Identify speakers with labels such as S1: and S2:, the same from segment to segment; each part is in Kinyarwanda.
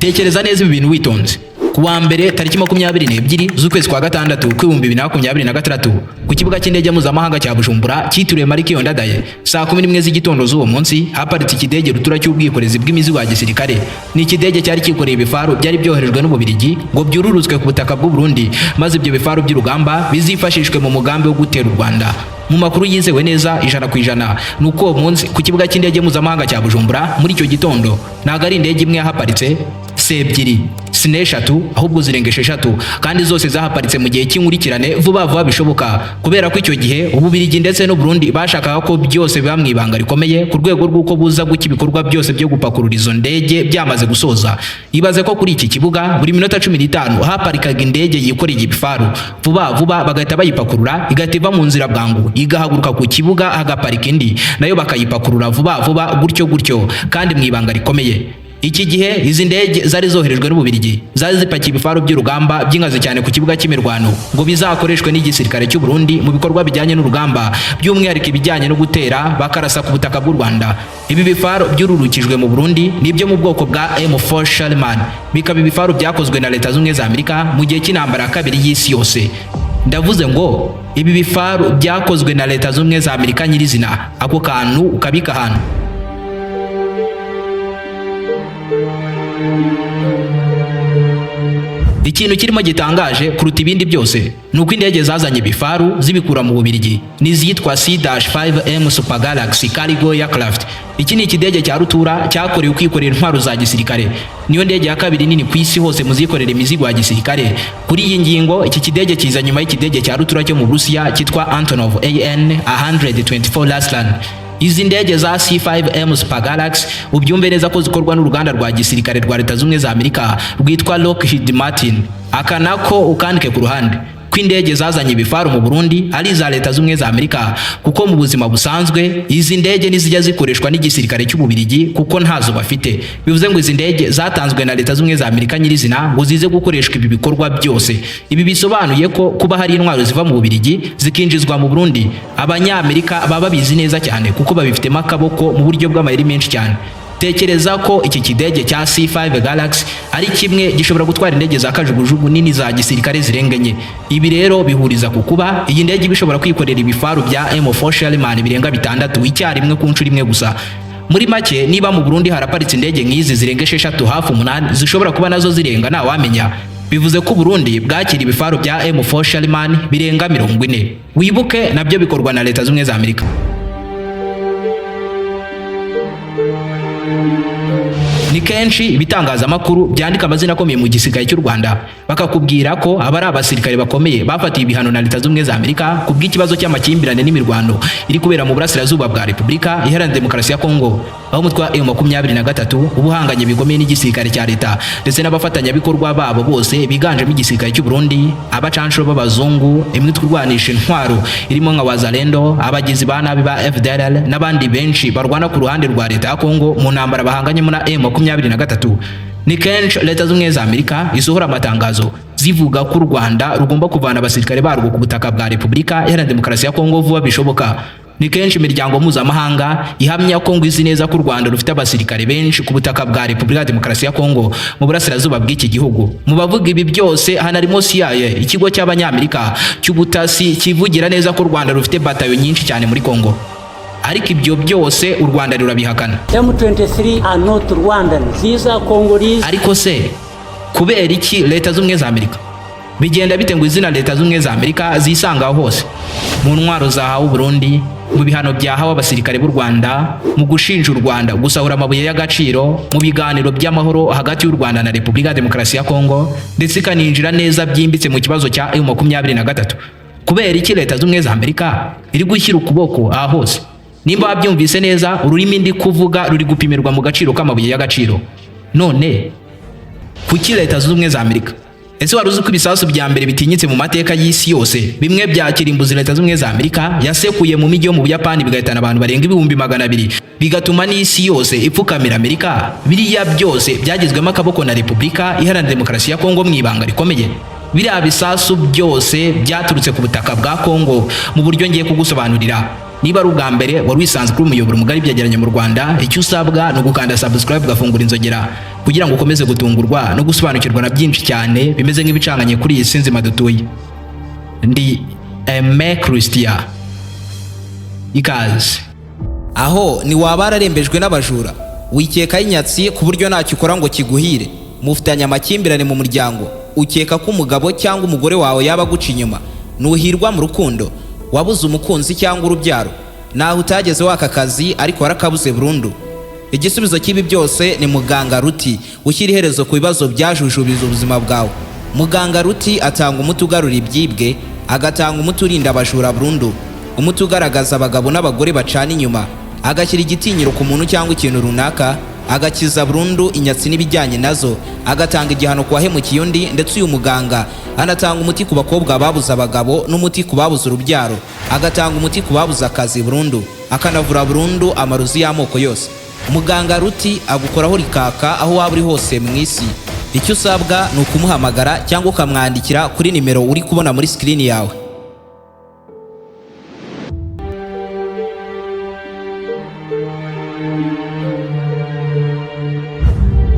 S1: Tekereza neza ibi bintu witonze. Ku wa mbere, tariki 22 z'ukwezi kwa gatandatu kw'2026, ku kibuga cy'indege mpuzamahanga cya Bujumbura cyitiriwe Melchior Ndadaye, saa 11 z'igitondo z'uwo munsi, haparitse ikidege rutura cy'ubwikorezi bw'imizigo ya gisirikare. Ni ikidege cyari cyikoreye ibifaru byari byoherejwe n'Ububirigi ngo byururutswe ku butaka bw'u Burundi, maze ibyo bifaru by'urugamba bizifashishwe mu mugambi wo gutera u Rwanda. Mu makuru yizewe neza 100%, ni uko uwo munsi ku kibuga cy'indege mpuzamahanga cya Bujumbura muri icyo gitondo, ntabwo ari indege imwe yahaparitse, si ebyiri, si n'eshatu, ahubwo zirenga 6, kandi zose zahaparitse mu gihe cy'inkurikirane vuba vuba bishoboka, kubera ko icyo gihe Ububirigi ndetse n'u Burundi bashakaga ko byose biba mu ibanga rikomeye, ku rwego rw'uko buza guca ibikorwa byose byo gupakurura izo ndege byamaze gusoza. Ibaze ko kuri iki kibuga buri minota 15 haparikaga indege yikoreye ibifaru, vuba vuba bagahita bayipakurura, igahita iva mu nzira bwangu, igahaguruka ku kibuga, hagaparika indi, nayo bakayipakurura vuba vuba, gutyo gutyo, kandi mu ibanga rikomeye. Iki gihe izi ndege zari zoherejwe n'Ububirigi zari zipakiye ibifaru by'urugamba by'inkazi cyane ku kibuga cy'imirwano, ngo bizakoreshwe n'igisirikare cy'u Burundi mu bikorwa bijyanye n'urugamba, by'umwihariko ibijyanye no gutera bakarasa ku butaka bw'u Rwanda. Ibi bifaru byururukijwe mu Burundi ni ibyo mu bwoko bwa M4 Sherman, bikaba ibifaru byakozwe na Leta Zunze Ubumwe za Amerika mu gihe cy'intambara ya kabiri y'isi yose. Ndavuze ngo ibi bifaru byakozwe na Leta Zunze Ubumwe za Amerika nyirizina. Ako kantu ukabika ahantu. Ikintu kirimo gitangaje kuruta ibindi byose ni uko indege zazanye ibifaru zibikura mu Bubirigi ni izitwa C-5M Super Galaxy Cargo Aircraft. Iki ni ikidege cya rutura cyakorewe kwikorera intwaro za gisirikare. Niyo ndege ya kabiri nini ku isi hose mu zikorera imizigo ya gisirikare. Kuri iyi ngingo, iki kidege kiza nyuma y'ikidege cya rutura cyo mu Burusiya cyitwa Antonov AN 124 Ruslan. Izi ndege za C5M Super Galaxy, ubyumve neza ko zikorwa n'uruganda rwa gisirikare rwa Leta Zunze za Amerika rwitwa Lockheed Martin. Aka nako ukandike ku ruhande ko indege zazanye ibifaru mu Burundi ari iza Leta Zunze za Amerika, kuko mu buzima busanzwe izi ndege ntizijya zikoreshwa n'igisirikare cy'Ububirigi kuko ntazo bafite. Bivuze ngo izi ndege zatanzwe na Leta Zunze za Amerika nyirizina ngo zize gukoreshwa ibi bikorwa byose. Ibi bisobanuye ko kuba hari intwaro ziva mu Bubirigi zikinjizwa mu Burundi, Abanyamerika baba babizi neza cyane, kuko babifitemo akaboko mu buryo bw'amayeri menshi cyane. Tekereza ko iki kidege cya C5 Galaxy ari kimwe gishobora gutwara indege za kajugujugu nini za gisirikare zirenga enye. Ibi rero bihuriza ku kuba iyi ndege iba ishobora kwikorera ibifaru bya M4 Sherman birenga bitandatu icyarimwe ku nshuro imwe gusa. Muri make, niba mu Burundi haraparitse indege nk'izi zirenga 6, hafi 8, zishobora kuba nazo zirenga, ntawamenya, bivuze ko Burundi bwakira ibifaru bya M4 Sherman birenga 40. Wibuke nabyo bikorwa na Leta Zunze za Amerika. Ni kenshi ibitangazamakuru byandika amazina akomeye mu gisirikare cy'u Rwanda, bakakubwira ko aba ari abasirikare bakomeye bafatiwe ibihano na Leta Zunze za Amerika ku bw'ikibazo cy'amakimbirane n'imirwano iri kubera mu burasirazuba bwa Repubulika Iharanira Demokarasi ya Kongo, aho umutwe wa M23 uba uhanganye bikomeye n'igisirikare cya leta ndetse n'abafatanyabikorwa babo bose biganjemo igisirikare cy'u Burundi, abacanshuro b'abazungu, imitwe irwanisha intwaro irimo nka Wazalendo, abagizi ba nabi ba FDLR n'abandi benshi barwana ku ruhande rwa leta ya Kongo mu ntambara bahanganyemo na M23. Ni kenshi Leta Zunze za Amerika isohora amatangazo zivuga ko u Rwanda rugomba kuvana abasirikare barwo ku butaka bwa Repubulika Iharanira Demokarasi ya Kongo vuba bishoboka. Ni kenshi imiryango mpuzamahanga ihamya ko ngo izi neza ko u Rwanda rufite abasirikare benshi ku butaka bwa Repubulika ya Demokarasi ya Kongo mu burasirazuba bw'iki gihugu. Mu bavuga ibi byose hanarimo CIA, ikigo cy'Abanyamerika cy'ubutasi kivugira neza ko u Rwanda rufite batayo nyinshi cyane muri Kongo. Ariko ibyo byose u Rwanda rurabihakana.
S2: M23 are not Rwandans. These are Congolese.
S1: Ariko se kubera iki Leta Z'Ubumwe za Amerika? Bigenda bite ngo izina Leta Z'Ubumwe za Amerika zisanga aho hose? Mu ntwaro zahawe Burundi, mu bihano byahawe abasirikare b'u Rwanda, mu gushinja u Rwanda gusahura amabuye y'agaciro, mu biganiro by'amahoro hagati y'u Rwanda na Repubulika ya Demokarasi ya Kongo, ndetse ikaninjira neza byimbitse mu kibazo cya M23. Kubera iki Leta Z'Ubumwe za Amerika iri gushyira ukuboko aha hose? Nimba wabyumvise neza, ururimi ndi kuvuga ruri gupimirwa mu gaciro k'amabuye y'agaciro. None kuki Leta Zunze Ubumwe za Amerika? Ese wari uzi ko ibisasu bya mbere bitinyitse mu mateka y'isi yose, bimwe bya kirimbuzi, Leta Zunze Ubumwe za Amerika yasekuye mu mijyi yo mu Buyapani bigahitana abantu barenga 200,000, bigatuma n'isi yose ipfukamira Amerika, biriya byose byagizwemo akaboko na Repubulika Iharanira Demokarasi ya Kongo mu ibanga rikomeye? Biriya bisasu byose byaturutse ku butaka bwa Kongo mu buryo ngiye kugusobanurira. Niba ari ubwa mbere wari wisanzwe kuri umuyoboro mugari byegeranye mu Rwanda, icyo usabwa ni ugukanda subscribe, ugafungura inzogera kugira kugira ngo ukomeze gutungurwa no gusobanukirwa na byinshi cyane bimeze nk'ibicanganye kuri iyi si nzima dutuye. Ndi Aime Christian, ikaze.
S3: Aho ni waba wararembejwe n'abajura, wikekaho inyatsi ku buryo ntacyo ukora ngo kiguhire, mufitanye amakimbirane mu muryango, ukeka ko umugabo cyangwa umugore wawe yaba aguca inyuma, nuhirwa mu rukundo, wabuze umukunzi cyangwa urubyaro, naho utageze waka akazi ariko warakabuze burundu. Igisubizo cy'ibi byose ni Muganga Ruti, ushyira iherezo ku bibazo byajujubiza ubuzima bwawe. Muganga Ruti atanga umuti ugarura ibyibwe, agatanga umuti urinda abajura burundu, umuti ugaragaza abagabo n'abagore bacana inyuma, agashyira igitinyiro ku muntu cyangwa ikintu runaka, agakiza burundu inyatsi n'ibijyanye nazo, agatanga igihano ku wahemukiye undi. Ndetse uyu muganga anatanga umuti ku bakobwa babuze abagabo n'umuti ku babuze urubyaro, agatanga umuti ku babuze akazi burundu, akanavura burundu amarozi y'amoko yose. Muganga Ruti agukoraho rikaka aho waba uri hose mu isi. Icyo usabwa ni ukumuhamagara cyangwa ukamwandikira kuri nimero uri kubona muri sikirini yawe.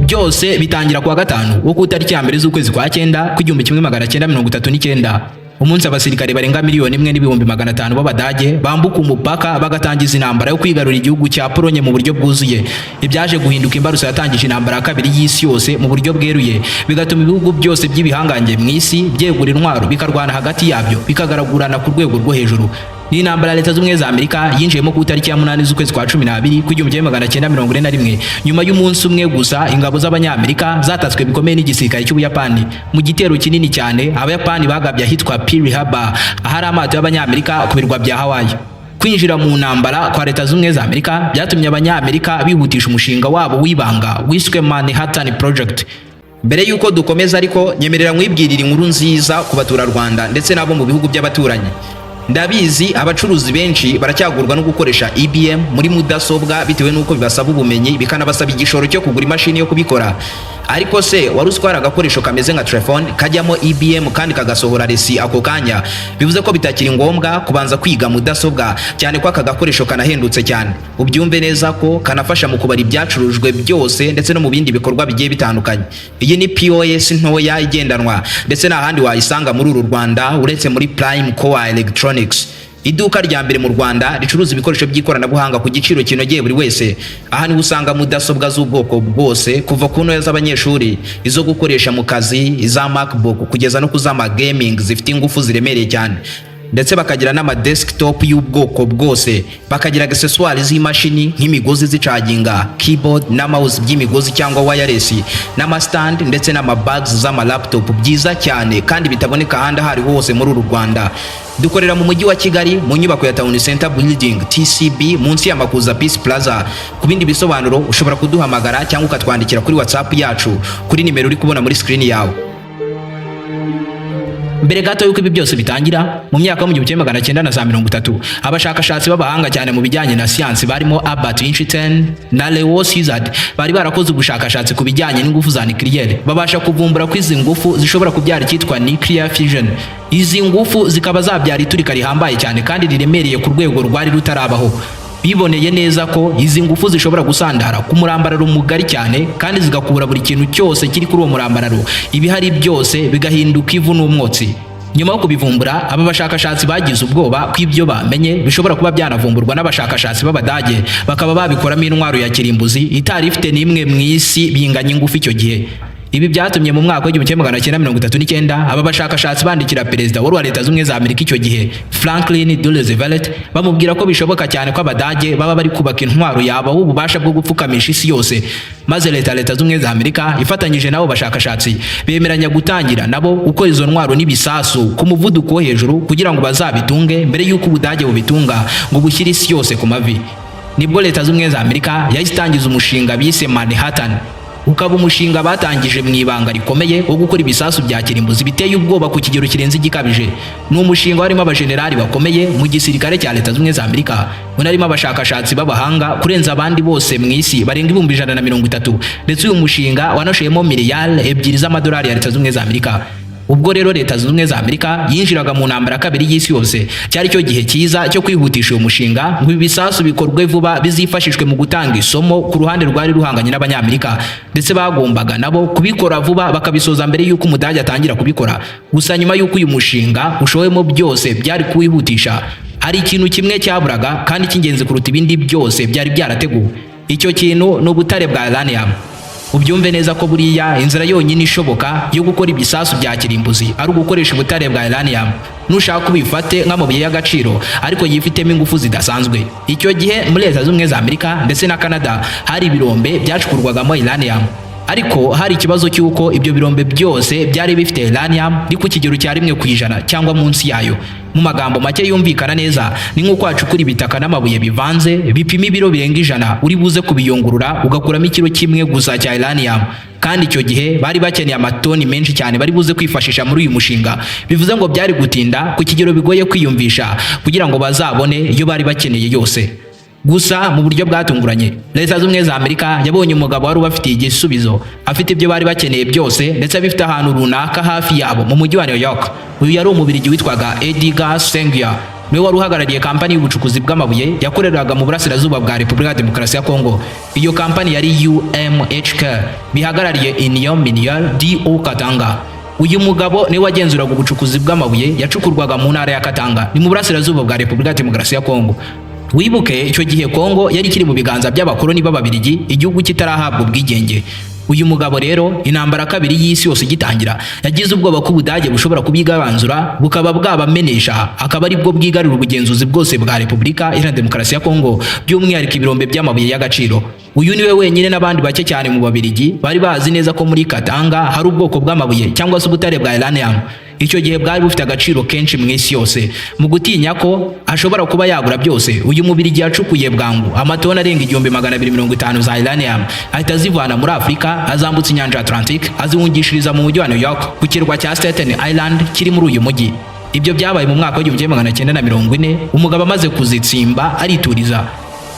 S1: Byose bitangira kuwa gatanu wo ku itariki ya 1 z'ukwezi kwa 9 ku 1939, umunsi abasirikare barenga 1,500,000 b'Abadage bambuka umupaka bagatangiza intambara yo kwigarurira igihugu cya Polonye mu buryo bwuzuye. Ibyaje guhinduka imbarutso yatangije intambara ya kabiri y'isi yose mu buryo bweruye, bigatuma ibihugu byose by'ibihangange mu isi byegura intwaro, bikarwana hagati yabyo, bikagaragurana ku rwego rwo hejuru. Ni intambara ya Leta Z'Ubumwe za Amerika yinjiyemo ku itariki ya 8 z'ukwezi kwa 12 ku 1941, nyuma y'umunsi umwe gusa ingabo z'Abanyamerika zatatswe bikomeye n'igisirikare cy'Ubuyapani mu gitero kinini cyane Abayapani bagabye ahitwa Pearl Harbor, ahari amato y'Abanyamerika ku birwa bya Hawaii. Kwinjira mu ntambara kwa Leta Z'Ubumwe za Amerika byatumye Abanyamerika bihutisha umushinga wabo w'ibanga wiswe Manhattan Project.
S3: Mbere y'uko dukomeza ariko, nyemerera nkwibwirira inkuru nziza ku baturarwanda ndetse n'abo mu bihugu by'abaturanyi. Ndabizi abacuruzi benshi baracyagurwa no gukoresha EBM muri mudasobwa bitewe n'uko bibasaba ubumenyi, bikanabasaba igishoro cyo kugura imashini yo kubikora. Ariko se wari uzi ko hari agakoresho kameze nka telefone kajyamo EBM kandi kagasohora resi ako kanya? Bivuze ko bitakiri ngombwa kubanza kwiga mudasobwa, cyane ko aka gakoresho kanahendutse cyane. Ubyumve neza ko kanafasha mu kubara ibyacurujwe byose ndetse no mu bindi bikorwa bigiye bitandukanye. Iyi ni POS ntoya igendanwa, ndetse nta handi wayisanga muri uru Rwanda uretse muri Prime Core Electronics, iduka rya mbere mu Rwanda ricuruza ibikoresho by'ikoranabuhanga ku giciro kinogeye buri wese. Aha niho usanga mudasobwa z'ubwoko bwose, kuva ku ntoya z'abanyeshuri, izo gukoresha mu kazi, iza MacBook, kugeza no ku z'ama gaming zifite ingufu ziremereye cyane. Ndetse bakagira n'ama desktop y'ubwoko bwose, bakagira accessoires z'imashini nk'imigozi zicaginga, keyboard na mouse by'imigozi cyangwa wireless, n'ama stand ndetse n'ama bags z'ama laptop byiza cyane kandi bitaboneka ahandi aho ariho hose muri uru Rwanda. Dukorera mu mujyi wa Kigali mu nyubako ya Town Center Building TCB, munsi ya Makuza Peace Plaza. Ku bindi bisobanuro ushobora kuduhamagara cyangwa ukatwandikira kuri WhatsApp yacu kuri nimero uri kubona muri screen yawe.
S1: Mbere gato y'uko ibi byose bitangira, mu myaka yo mu 1930, abashakashatsi b'abahanga cyane mu bijyanye na siyansi barimo Albert Einstein na Leo Szilard bari barakoze ubushakashatsi ku bijyanye n'ingufu za nucleaire, babasha kuvumbura ko izi ngufu zishobora kubyara icyitwa nuclear fusion. Izi ngufu zikaba zabyara iturika rihambaye cyane kandi riremereye ku rwego rwari rutarabaho. Biboneye neza ko izi ngufu zishobora gusandara ku murambararo mugari cyane kandi zigakura buri kintu cyose kiri kuri uwo murambararo, ibihari byose bigahinduka ivu n'umwotsi. Nyuma yo kubivumbura, aba bashakashatsi bagize ubwoba ko ibyo bamenye bishobora kuba byanavumburwa n'abashakashatsi b'Abadage, bakaba babikoramo intwaro ya kirimbuzi itari ifite n'imwe mu isi binganya ingufu icyo gihe. Ibi byatumye mu mwaka w'1939 aba bashakashatsi bandikira perezida wari wa Leta Z'Ubumwe za Amerika icyo gihe, Franklin D. Roosevelt, bamubwira ko bishoboka cyane ko Abadage baba bari kubaka intwaro yabaha ububasha bwo gupfukamisha isi yose. Maze Leta Z'Ubumwe za Amerika ifatanyije n'abo bashakashatsi bemeranya gutangira nabo gukora izo ntwaro n'ibisasu ku muvuduko wo hejuru, kugira ngo bazabitunge mbere y'uko Ubudage bubitunga ngo bushyire isi yose ku mavi. Nibwo Leta Z'Ubumwe za Amerika yahise itangiza umushinga bise Manhattan, ukaba umushinga batangije mu ibanga rikomeye wo gukora ibisasu bya kirimbuzi biteye ubwoba ku kigero kirenze igikabije. Ni umushinga warimo abajenerali bakomeye mu gisirikare cya Leta Z'Ubumwe za Amerika, unarimo abashakashatsi b'abahanga kurenza abandi bose mu isi barenga 130,000, ndetse uyu mushinga wanashoyemo miliyari 2 z'amadolari ya Leta Z'Ubumwe za Amerika. Ubwo rero Leta Zunze Ubumwe za Amerika yinjiraga mu ntambara ya kabiri y'isi yose, cyari cyo gihe cyiza cyo kwihutisha uyu mushinga ngo ibi bisasu bikorwe vuba, bizifashishwe mu gutanga isomo ku ruhande rwari ruhanganye n'Abanyamerika. Ndetse bagombaga nabo kubikora vuba, bakabisoza mbere y'uko Umudage atangira kubikora. Gusa nyuma y'uko uyu mushinga ushowemo byose byari kuwihutisha, hari ikintu kimwe cyaburaga kandi cy'ingenzi kuruta ibindi byose byari byarateguwe. Icyo kintu ni ubutare bwa uranium. Ubyumve neza ko buriya inzira yonyine ishoboka yo gukora ibisasu bya kirimbuzi ari ugukoresha ubutare bwa uranium. Nushaka ubifate nk'amabuye y'agaciro, ariko yifitemo ingufu zidasanzwe. Icyo gihe muri Leta Zunze Ubumwe za Amerika ndetse na Canada hari ibirombe byacukurwagamo uranium, ariko hari ikibazo cy'uko ibyo birombe byose byari bifite uranium iri ku kigero cya 1% cyangwa munsi yayo. Mu magambo make yumvikana neza, ni nk'uko wacukura ibitaka n'amabuye bivanze bipima ibiro birenga 100, uri buze kubiyungurura ugakuramo ikiro kimwe gusa cya uranium. Kandi icyo gihe bari bakeneye amatoni menshi cyane bari buze kwifashisha muri uyu mushinga. Bivuze ngo byari gutinda ku kigero bigoye kwiyumvisha kugira ngo bazabone iyo bari bakeneye yose. Gusa mu buryo bwatunguranye, Leta Zunze Ubumwe za Amerika yabonye umugabo wari ubafitiye igisubizo, afite ibyo bari bakeneye byose, ndetse abifite ahantu runaka hafi yabo mu mujyi wa New York. Uyu yari Umubirigi witwaga Edgar Sengier, niwe wari uhagarariye kampani y'ubucukuzi bw'amabuye yakoreraga mu burasirazuba bwa Repubulika ya Demokarasi ya Kongo. Iyo kampani yari UMHK, bihagarariye Union Minière du Katanga. Uyu mugabo niwe wagenzuraga ubucukuzi bw'amabuye yacukurwaga mu ntara ya Katanga, ni mu burasirazuba bwa Repubulika ya Demokarasi ya Kongo. Wibuke icyo gihe Kongo yari ikiri mu biganza by'abakoloni b'Ababirigi, igihugu kitarahabwa ubwigenge. Uyu mugabo rero, intambara kabiri y'isi yose igitangira, yagize ubwoba ko Ubudage bushobora kubigabanzura, bukaba bwabamenesha, akaba aribwo bwigarurira ubugenzuzi bwose bwa Repubulika Iharanira Demokarasi ya Kongo, by'umwihariko ibirombe by'amabuye y'agaciro. Uyu niwe wenyine n'abandi bake cyane mu Babirigi bari bazi neza ko muri Katanga hari ubwoko bw'amabuye cyangwa se ubutare bwa uranium icyo gihe bwari bufite agaciro kenshi mu isi yose. Mu gutinya ko ashobora kuba yagura byose, uyu Mubirigi yacukuye bwangu amatoni arenga 1250 za uranium, ahita azivana muri Afurika, azambutsa inyanja Atlantic, azihungishiriza mu mujyi wa New York ku kirwa cya Staten Island kiri muri uyu mujyi. Ibyo byabaye mu mwaka wa 1940. Umugabo amaze kuzitsimba arituriza.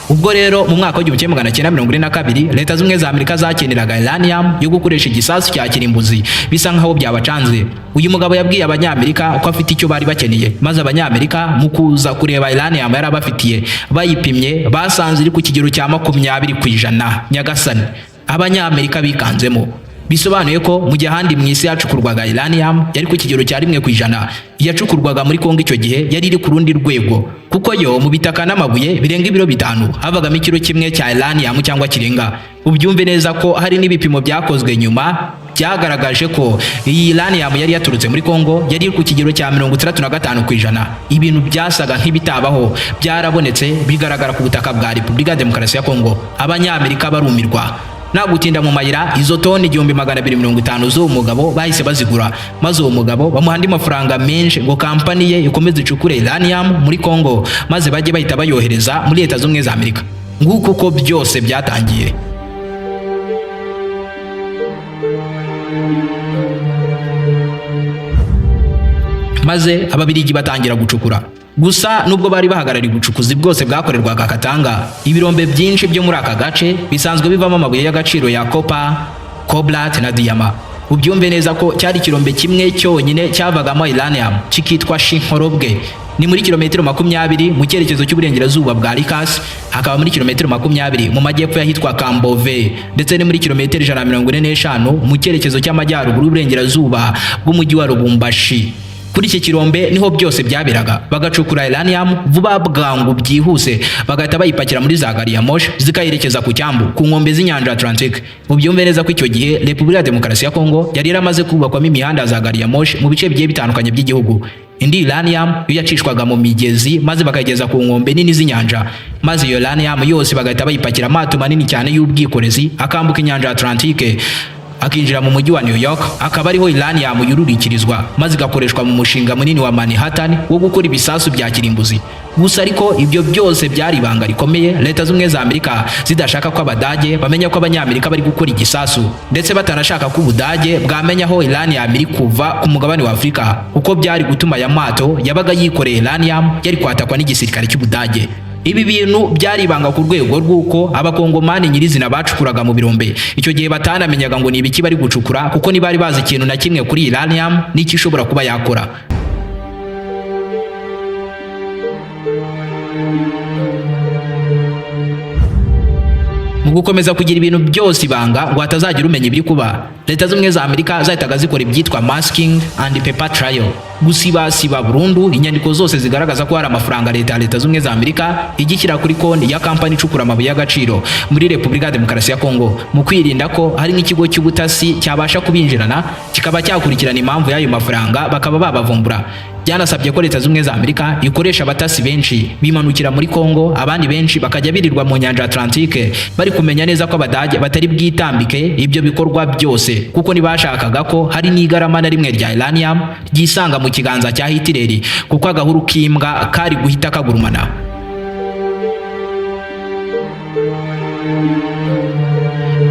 S1: Ubwo rero mu mwaka wa 1942 Leta Zunze Ubumwe za Amerika zakeneraga uranium yo gukoresha igisasu cya kirimbuzi, bisa nkaho byabacanze. Uyu mugabo yabwiye Abanyamerika ko afite icyo bari bakeneye, maze Abanyamerika mu kuza kureba uranium yari abafitiye, bayipimye basanze iri ku kigero cya 20%. Nyagasani, Abanyamerika bikanzemo. Bisobanuye ko mu gihe ahandi mu isi yacukurwaga uranium yari ku kigero cya 1%, iyacukurwaga muri Kongo icyo gihe yari iri ku rundi rwego, kuko yo mu bitaka n'amabuye birenga ibiro 5 havagamo ikiro kimwe cya uranium cyangwa kirenga. Ubyumve neza ko hari n'ibipimo byakozwe nyuma byagaragaje ko iyi uranium yari yaturutse muri Kongo yari iri ku kigero cya 65%. Ibintu byasaga nk'ibitabaho byarabonetse, bigaragara ku butaka bwa Repubulika ya Demokarasi ya Kongo. Abanyamerika barumirwa. Nta gutinda mu mayira, izo toni 1250 z'uwo mugabo bahise bazigura, maze uwo mugabo bamuha andi mafaranga menshi ngo kampani ye ikomeze icukure uranium muri Kongo, maze bajye bahita bayohereza muri Leta Zunze Ubumwe za Amerika. Nguko uko byose byatangiye. Maze Ababirigi batangira gucukura. Gusa nubwo bari bahagarariye ubucukuzi bwose bwakorerwaga Katanga, ibirombe byinshi byo muri aka gace bisanzwe bivamo amabuye y'agaciro ya copper, cobalt na diyama. Ubyumve neza ko cyari ikirombe kimwe cyonyine cyavagamo uranium, kikitwa Shinkorobwe. Ni muri kilometero 20 mu cyerekezo cy'uburengerazuba bwa Likasi, hakaba muri kilometero 20 mu majyepfo y'ahitwa Kambove, ndetse ni muri kilometero 145 mu cyerekezo cy'amajyaruguru y'uburengerazuba bw'umujyi wa Lubumbashi. Kuri iki kirombe niho byose byaberaga, bagacukura uranium vuba bwangu byihuse, bagahita bayipakira muri za gari ya moshi zikayerekeza ku cyambu ku nkombe z'inyanja Atlantic. Ubyumve neza ko icyo gihe Repubulika ya Demokarasi ya Kongo yari yaramaze kubakwamo imihanda ya za gari ya moshi mu bice bigiye bitandukanye by'igihugu. Indi uranium yo yacishwaga mu migezi, maze bakayigeza ku nkombe nini z'inyanja, maze iyo uranium yose bagahita bayipakira amato manini cyane y'ubwikorezi, akambuka inyanja Atlantique, akinjira mu mujyi wa New York, akaba ariho uranium yururikirizwa, maze igakoreshwa mu mushinga munini wa Manhattan wo gukora ibisasu bya kirimbuzi. Gusa ariko ibyo byose byari ibanga rikomeye, Leta Z'Ubumwe za Amerika zidashaka ko Abadage bamenya ko Abanyamerika bari gukora igisasu, ndetse batanashaka ko Ubudage bwamenya aho uranium iri kuva ku mugabane wa Afurika, kuko byari gutuma aya mato yabaga yikoreye uranium yari kwatakwa n'igisirikare cy'Ubudage. Ibi bintu byari ibanga ku rwego rw'uko abakongomani nyirizina bacukuraga mu birombe icyo gihe batanamenyaga ngo ni ibiki bari gucukura, kuko ntibari bazi ikintu na kimwe kuri uranium n'icyo ishobora kuba yakora. Mu gukomeza kugira ibintu byose ibanga ngo hatazagira umenya ibiri kuba, Leta Z'Ubumwe za Amerika zahitaga zikora ibyitwa masking and paper trail, gusibasiba burundu inyandiko zose zigaragaza ko hari amafaranga leta ya Leta Z'Ubumwe za Amerika igishyira kuri konti ya kampani icukura amabuye y'agaciro muri Repubulika ya Demokarasi ya Kongo, mu kwirinda ko hari nk'ikigo cy'ubutasi cyabasha kubinjirana kikaba cyakurikirana impamvu y'ayo mafaranga bakaba babavumbura. Byanasabye ko Leta Z'Ubumwe za Amerika ikoresha abatasi benshi bimanukira muri Kongo, abandi benshi bakajya birirwa mu nyanja Atlantique bari kumenya neza ko Abadage batari bwitambike ibyo bikorwa byose, kuko ntibashakaga ko hari n'igarama na rimwe rya uranium ryisanga mu kiganza cya Hitler, kuko agahuru k'imbwa kari guhita kagurumana.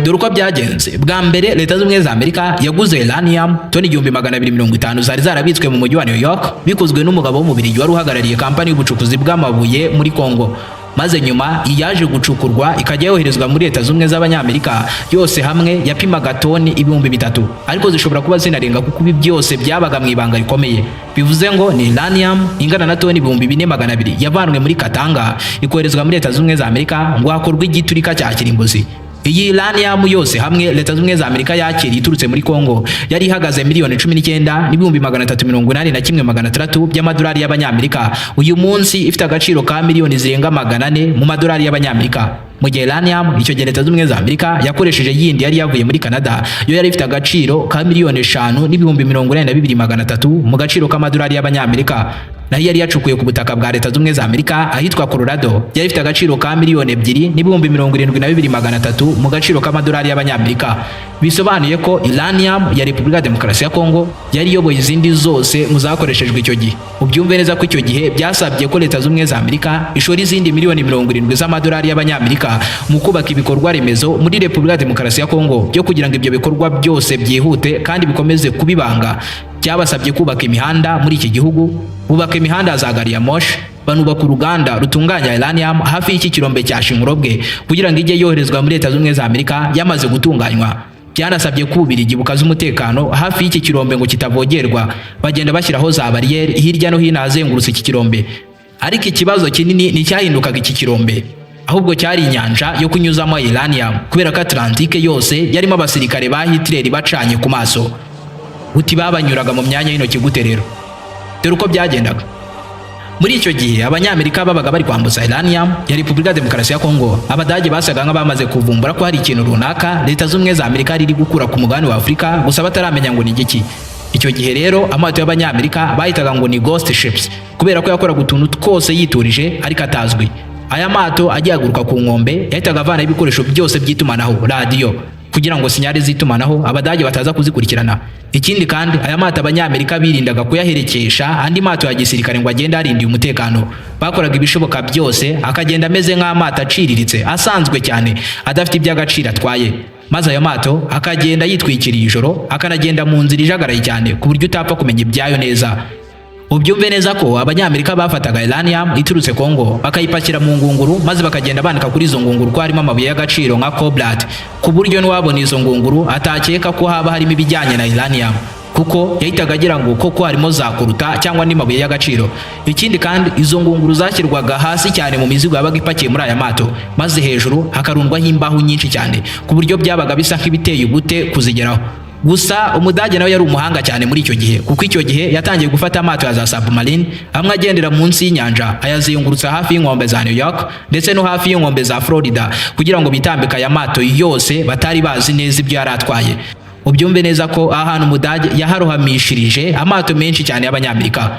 S1: Dore uko byagenze. Bwa mbere Leta Z'Ubumwe za Amerika yaguze uranium toni 1250 zari zarabitswe mu mujyi wa New York, bikozwe n'umugabo w'Umubirigi wari uhagarariye kampani y'ubucukuzi bw'amabuye muri Kongo, maze nyuma iyaje gucukurwa ikajya yoherezwa muri Leta Z'Ubumwe z'Abanyamerika. Yose hamwe yapimaga toni 3000, ariko zishobora kuba zinarenga kuko ibi byose byabaga mu ibanga rikomeye. Bivuze ngo ni uranium ingana na toni 4200 yavanwe muri Katanga ikoherezwa muri Leta Z'Ubumwe za Amerika ngo hakorwe igiturika cya kirimbuzi. Iyi uranium yose hamwe Leta Z'Ubumwe za Amerika yakiriye iturutse muri Kongo yari ihagaze 19,381,600 by'amadolari y'Abanyamerika. Uyu munsi ifite agaciro ka miliyoni zirenga 400 mu madolari y'Abanyamerika. Mu gihe uranium icyo gihe Leta Z'Ubumwe za Amerika yakoresheje yindi yari yavuye muri Canada yo yari ifite agaciro ka 5,082,300 mu gaciro k'amadolari y'Abanyamerika. Naho yari yacukuye ku butaka bwa Leta Z'Ubumwe za Amerika ahitwa Colorado yari ifite agaciro ka 2,072,300 mu gaciro k'amadolari y'Abanyamerika. Bisobanuye ko uranium ya Repubulika ya Demokarasi ya Kongo yari iyoboye izindi zose mu zakoreshejwe icyo gihe. Ubyumve neza ko icyo gihe byasabye ko Leta Z'Ubumwe za Amerika ishora izindi miliyoni 70 z'amadolari y'Abanyamerika mu kubaka ibikorwa remezo muri Repubulika ya Demokarasi ya Kongo byo kugira ngo ibyo bikorwa byose byihute kandi bikomeze kubibanga. Byabasabye kubaka imihanda muri iki gihugu, bubaka imihanda za gari ya moshi, banubaka uruganda rutunganya uranium hafi y'iki kirombe cya Shinkurobwe kugira ngo ijye yoherezwa muri Leta Z'Ubumwe za Amerika yamaze gutunganywa. Byanasabye ko Ububiligi bukaza umutekano hafi y'iki kirombe ngo kitavogerwa, bagenda bashyiraho za bariyeri hirya no hino ahazengurutse iki kirombe. Ariko ikibazo kinini nticyahindukaga iki kirombe, ahubwo cyari inyanja yo kunyuzamo uranium, kubera ko Atlantique yose yarimo abasirikare ba Hitler bacanye ku maso. Uti babanyuraga mu myanya y'intoki gute rero? Dore uko byagendaga. Muri icyo gihe Abanyamerika babaga bari kwambutsa uranium ya Repubulika ya Demokarasi ya Kongo, Abadage basaga nk'abamaze kuvumbura ko hari ikintu runaka Leta Z'Ubumwe za Amerika riri gukura ku mugabane wa Afurika, gusa bataramenya ngo ni igiki. Icyo gihe rero amato y'Abanyamerika bahitaga ngo ni ghost ships, kubera ko yakoraga utuntu twose yiturije ariko atazwi. Aya mato agiye aguruka ku nkombe yahitaga avanaho ibikoresho byose by'itumanaho, radiyo, kugira ngo sinyari z'itumanaho Abadage bataza kuzikurikirana. Ikindi kandi aya mato Abanyamerika birindaga kuyaherekesha andi mato ya gisirikare ngo agende arindiye umutekano. Bakoraga ibishoboka byose akagenda ameze nk'amato aciriritse asanzwe cyane adafite iby'agaciro atwaye, maze ayo mato akagenda yitwikiriye ijoro, akanagenda mu nzira ijagaraye cyane ku buryo utapfa kumenya ibyayo neza. Ubyumve neza ko Abanyamerika bafataga uranium iturutse Kongo bakayipakira mu ngunguru, maze bakagenda bandika kuri izo ngunguru ko harimo amabuye y'agaciro nka cobalt, ku buryo n'uwabona izo ngunguru atakeka ko haba harimo ibijyanye na uranium, kuko yahitaga agira ngo koko harimo za kuruta cyangwa andi mabuye y'agaciro. Ikindi kandi izo ngunguru zashyirwaga hasi cyane mu mizigo yabaga ipakiye muri aya mato, maze hejuru hakarundwaho imbaho nyinshi cyane ku buryo byabaga bisa nk'ibiteye ubute kuzigeraho. Gusa Umudage nawe yari umuhanga cyane muri icyo gihe, kuko icyo gihe yatangiye gufata amato ya za submarine amwe agendera munsi y'inyanja ayazengurutsa hafi y'inkombe za New York ndetse no hafi y'inkombe za Florida, kugira ngo bitambike aya mato yose batari bazi neza ibyo yari atwaye. Ubyumve neza ko aha hantu Umudage yaharohamishirije amato menshi cyane y'Abanyamerika.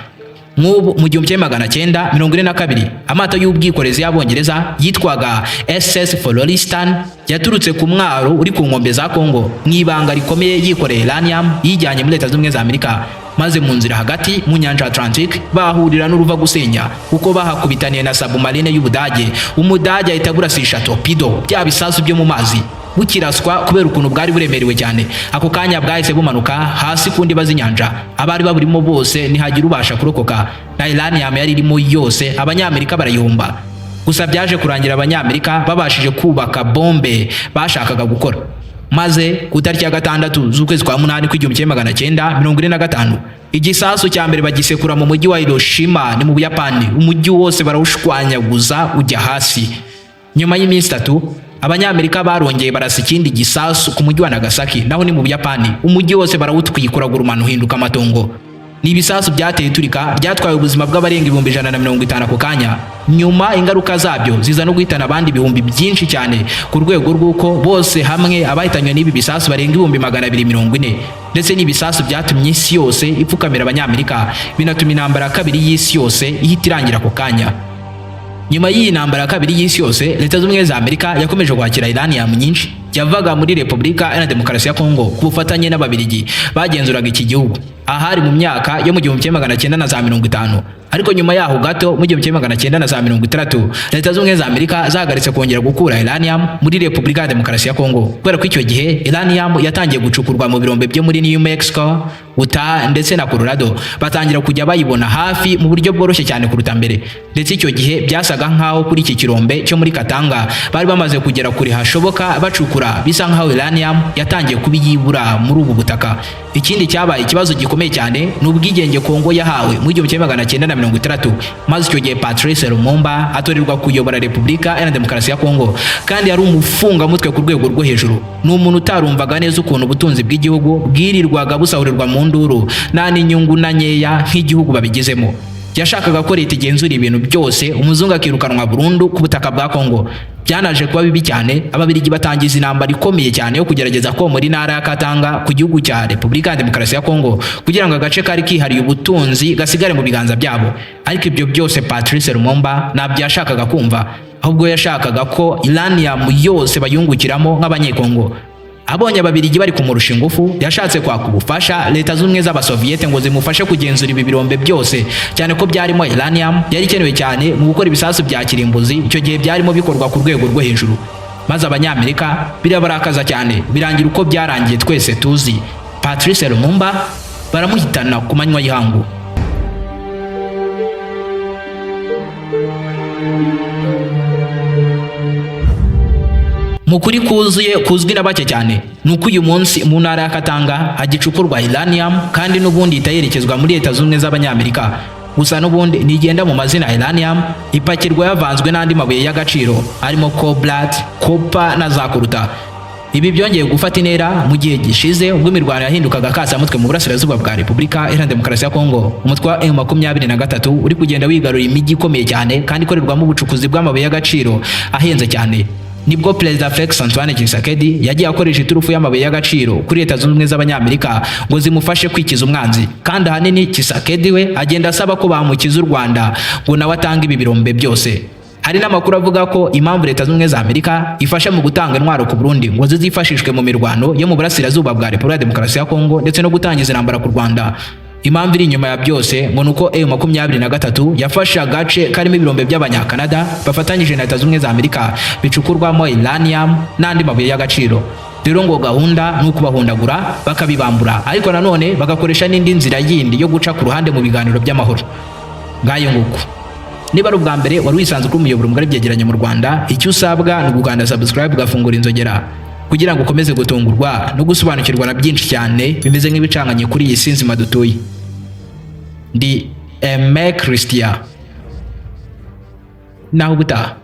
S1: Nk'ubu mu 1942 amato y'ubwikorezi y'Abongereza yitwaga SS Floristan yaturutse ku mwaro uri ku nkombe za Kongo mu ibanga rikomeye yikoreye uranium yijyanye muri Leta Z'Ubumwe za Amerika, maze mu nzira hagati mu nyanja Atlantic bahurira n'uruva gusenya, kuko bahakubitaniye na submarine y'Ubudage. Umudage ahita aburasisha torpedo, bya bisasu byo mu mazi, bukiraswa kubera ukuntu bwari buremerewe cyane. Ako kanya bwahise bumanuka hasi ku ndiba z'inyanja, abari baburimo bose ntihagira ubasha kurokoka, na uranium yari irimo yose Abanyamerika barayihomba. Gusa byaje kurangira Abanyamerika babashije kubaka bombe bashakaga gukora, maze ku itariki ya 6 z'ukwezi kwa 8 kw'igihumbi kimwe magana cyenda mirongo ine na gatanu, igisasu cya mbere bagisekura mu mujyi wa Hiroshima, ni mu Buyapani. Umujyi wose barawushwanyaguza ujya hasi. Nyuma y'iminsi 3, Abanyamerika barongeye barasa ikindi gisasu ku mujyi wa Nagasaki, naho ni mu Buyapani. Umujyi wose barawutwikura, gurumana uhinduka amatongo. Ni ibisasu byateye iturika byatwaye ubuzima bw'abarenga 150,000 ako kanya. Nyuma ingaruka zabyo ziza no guhitana abandi ibihumbi byinshi cyane, ku rwego rw'uko bose hamwe abahitanywe n'ibi bisasu barenga 240,000. Ndetse n'ibisasu byatumye isi yose ipfukamira Abanyamerika, binatuma intambara ya kabiri y'isi yose ihita irangira ako kanya. Nyuma y'iyi ntambara ya kabiri y'isi yose, Leta Z'Ubumwe za Amerika yakomeje kwakira uranium nyinshi yavaga muri Repubulika Iharanira Demokarasi ya Kongo ku bufatanye n'Ababiligi bagenzuraga iki gihugu. Ahari mu myaka yo mu 1950. Ariko nyuma yaho gato, mu 1960, Leta Z'Ubumwe za Amerika zahagaritse kongera gukura uranium muri Repubulika ya Demokarasi ya Kongo, kubera ko icyo gihe uranium yatangiye gucukurwa mu birombe byo muri New Mexico, Utah ndetse na Colorado, batangira kujya bayibona hafi mu buryo bworoshye cyane kuruta mbere. Ndetse icyo gihe byasaga nkaho kuri iki kirombe cyo muri Katanga bari bamaze kugera kure hashoboka bacukura, bisa nkaho uranium yatangiye kuba iyibura muri ubu butaka. Ikindi cyabaye ikibazo gikomeye cyane ni ubwigenge Kongo yahawe mu 1960, maze icyo gihe Patrice Lumumba atorerwa kuyobora Repubulika Iharanira Demokarasi ya Kongo, kandi yari umufungamutwe ku rwego rwo hejuru. Ni umuntu utarumvaga neza ukuntu ubutunzi bw'igihugu bwirirwaga busahurirwa mu nduru, nta n'inyungu na nkeya nk'igihugu babigizemo. Yashakaga ko leta igenzura ibintu byose, umuzungu akirukanwa burundu ku butaka bwa Kongo. Byanaje kuba bibi cyane, Ababiligi batangiza intambara ikomeye cyane yo kugerageza komora intara ya Katanga ku gihugu cya Repubulika ya Demokarasi ya Kongo, kugira ngo agace kari kihariye ubutunzi gasigare mu biganza byabo. Ariko ibyo byose Patrice Lumumba ntabyo yashakaga kumva, ahubwo yashakaga ko uranium yose bayungukiramo nk'Abanyekongo. Abonye Ababiligi bari kumurusha ingufu, yashatse kwaka ubufasha Leta Z'Ubumwe z'Abasoviyete ngo zimufashe kugenzura ibi birombe byose, cyane ko byarimo uranium yari ikenewe cyane mu gukora ibisasu bya kirimbuzi. Icyo gihe byarimo bikorwa ku rwego rwo hejuru, maze Abanyamerika birabarakaza cyane. Birangira uko byarangiye twese tuzi, Patrice Lumumba baramuhitana ku manywa y'ihangu. Mu kuri kuzuye kuzwi na bake cyane ni uko uyu munsi mu ntara ya Katanga hagicukurwa uranium, kandi n'ubundi ihita yerekezwa muri Leta Z'Ubumwe z'Abanyamerika. Gusa n'ubundi ntigenda mu mazina uranium, ipakirwa yavanzwe n'andi mabuye y'agaciro arimo cobalt, copper na za koruta. Ibi byongeye gufata intera mu gihe gishize, ubwo imirwano yahindukaga kasamutwe mu burasirazuba bwa Repubulika Iharanira Demokarasi ya Kongo. Umutwe wa M23 uri kugenda wigarurira imijyi ikomeye cyane kandi ikorerwamo ubucukuzi bw'amabuye y'agaciro ahenze cyane. Nibwo Perezida Felix Antoine Tshisekedi yagiye akoresha iturufu y'amabuye y'agaciro kuri Leta Zunze Ubumwe z'Abanyamerika ngo zimufashe kwikiza umwanzi. Kandi ahanini Tshisekedi we agenda asaba ko bamukiza u Rwanda ngo nawe atange ibi birombe byose. Hari n'amakuru avuga ko impamvu Leta Zunze Ubumwe za Amerika ifasha mu gutanga intwaro ku Burundi ngo zizifashishwe mu mirwano yo mu burasirazuba bwa Repubulika ya Demokarasi ya Kongo ndetse no gutangiza intambara ku Rwanda, impamvu iri inyuma ya byose ngo nuko M23 yafashe agace karimo ibirombe by'Abanyakanada bafatanyije na Leta Zunze Ubumwe za Amerika bicukurwamo uranium n'andi mabuye y'agaciro. Rero ngo gahunda ni ukubahondagura bakabibambura, ariko nanone bagakoresha n'indi nzira yindi yo guca ku ruhande mu biganiro by'amahoro. Ngayo nguko. Niba ari ubwa mbere wari wisanzwe kuri umuyoboro mugari byegeranye mu Rwanda, icyo usabwa ni ugukanda subscribe, ugafungura inzogera, kugira ngo ukomeze gutungurwa no gusobanukirwa na byinshi cyane bimeze nk'ibicanganye kuri iyi si nzima dutuye. Ndi Aime Christian, naho ubutaha.